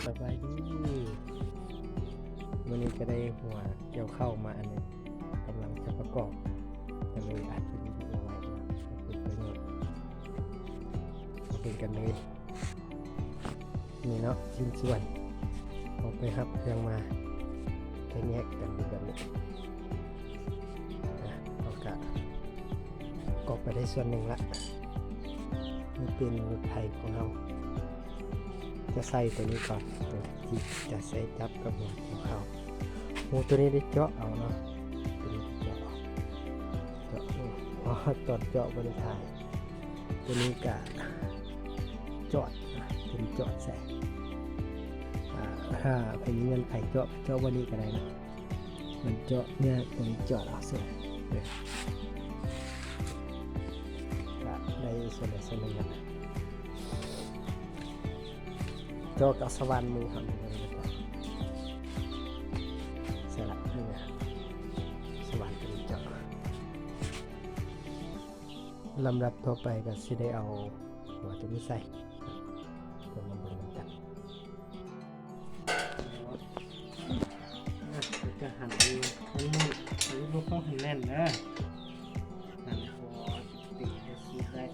ສະບາຍດີ ມື້ນີ້ກະໄດ້ຫົວກ່ຽວເຂົ້າມາອັນໜຶ່ງ ກຳລັງຈະປະກອບ ກະເລີຍອັດວິດີໂອໄວ້ເພື່ອເປັນປະໂຫຍດ ມາເບິ່ງກັນເລີຍ. ນີ້ເນາະ ຊິ້ນສ່ວນ ເຮົາໄປຮັບເຄື່ອງມາ ຈະແຍກກັນຢູ່ແບບນີ້ ອາ ເຮົາກະກອບໄປໄດ້ສ່ວນໜຶ່ງລະ. ນີ້ເປັນລົດໄຖຂອງເຮົາ ຈະໃສ່ໂຕນີ້ກ່ອນ ໂຕທີ່ຈະໃສ່ຈັບກັບຫົວເຂົ້າ. ຮູໂຕນີ້ໄດ້ເຈາະເອົາເນາະ ໂຕນີ້ໄດ້ເຈາະເອົາ ເຈາະ ອໍ ຕອນເຈາະບໍ່ໄດ້ຖ່າຍ. ໂຕນີ້ກະຈອດ ໂຕນີ້ຈອດໃສ່ ອາ ຖ້າເພິ່ນມີເງື່ອນໄຂເຈາະ ເຈາະບ່ອນນີ້ກະໄດ້ເນາະ. ມັນເຈາະຍາກ ໂຕນີ້ຈອດເອົາເສຍ ກະໄດ້ສ່ວນໃດສ່ວນໜຶ່ງລະ ເຈາະກະສະຫວ່ານມືເຮົານີ້ ໃສ່ລະ ນີ້ນະ ສະຫວ່ານໂຕນີ້ເຈາະ. ລຳດັບຕໍ່ໄປກະຊິໄດ້ເອົາຫົວໂຕນີ້ໃສ່ ເພື່ອມາເບິ່ງນຳກັນ. ກະຫັນໃຫ້ມັນແໜ້ນ ໃຫ້ລູກເຂົ້າໃຫ້ແໜ້ນເດີ ຫັນພໍຕີໄດ້ ສີໄດ້.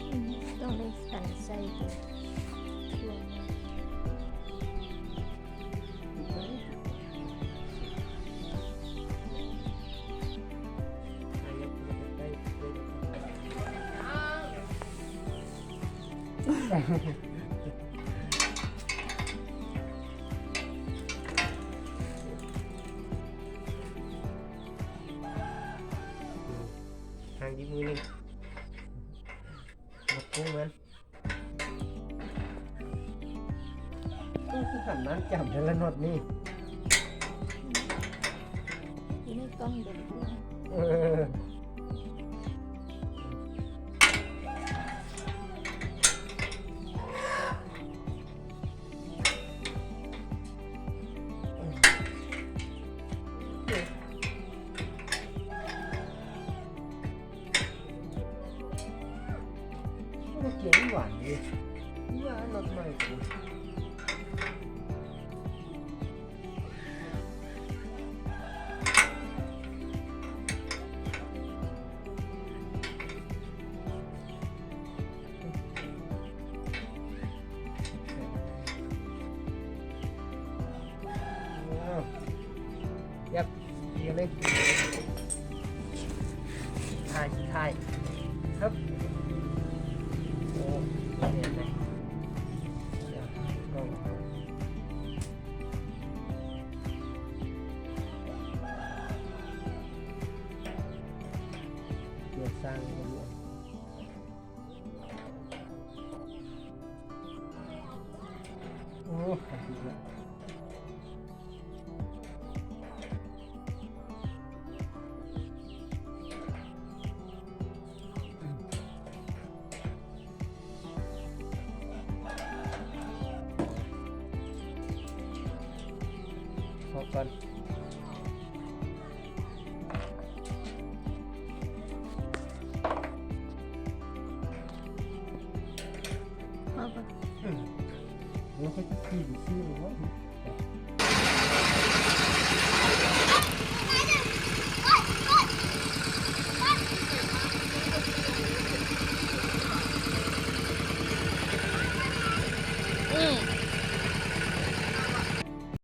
ອືມ ຕ້ອງໄດ້ຫັນໃສ່ຕົວ ຫາງອີກມືໜຶ່ງ ໝົດກຸ້ງມັນ. ໂອ້ ຄືຫັນນານຈ້ຳແທ້ລະນັອດນີ້ ຢູ່ໃນກ່ອງເດີ. ເອີ. ມັນກຽວຫວານເດ້ ວ່າລົດໃໝ່. ອ້າວ ເຢັບ ເອົາເລີຍ ຖ່າຍ ຖ່າຍ ຮຶບ ໂອ້ ແໜ້ນເລີຍ ດຽວ ດຽວສ້າງ ໂອ້ ພໍກ່ອນ. ພໍບໍ່? ອືມ ແລ້ວຂ້ອຍຊິກິນຊື່ວ່າ.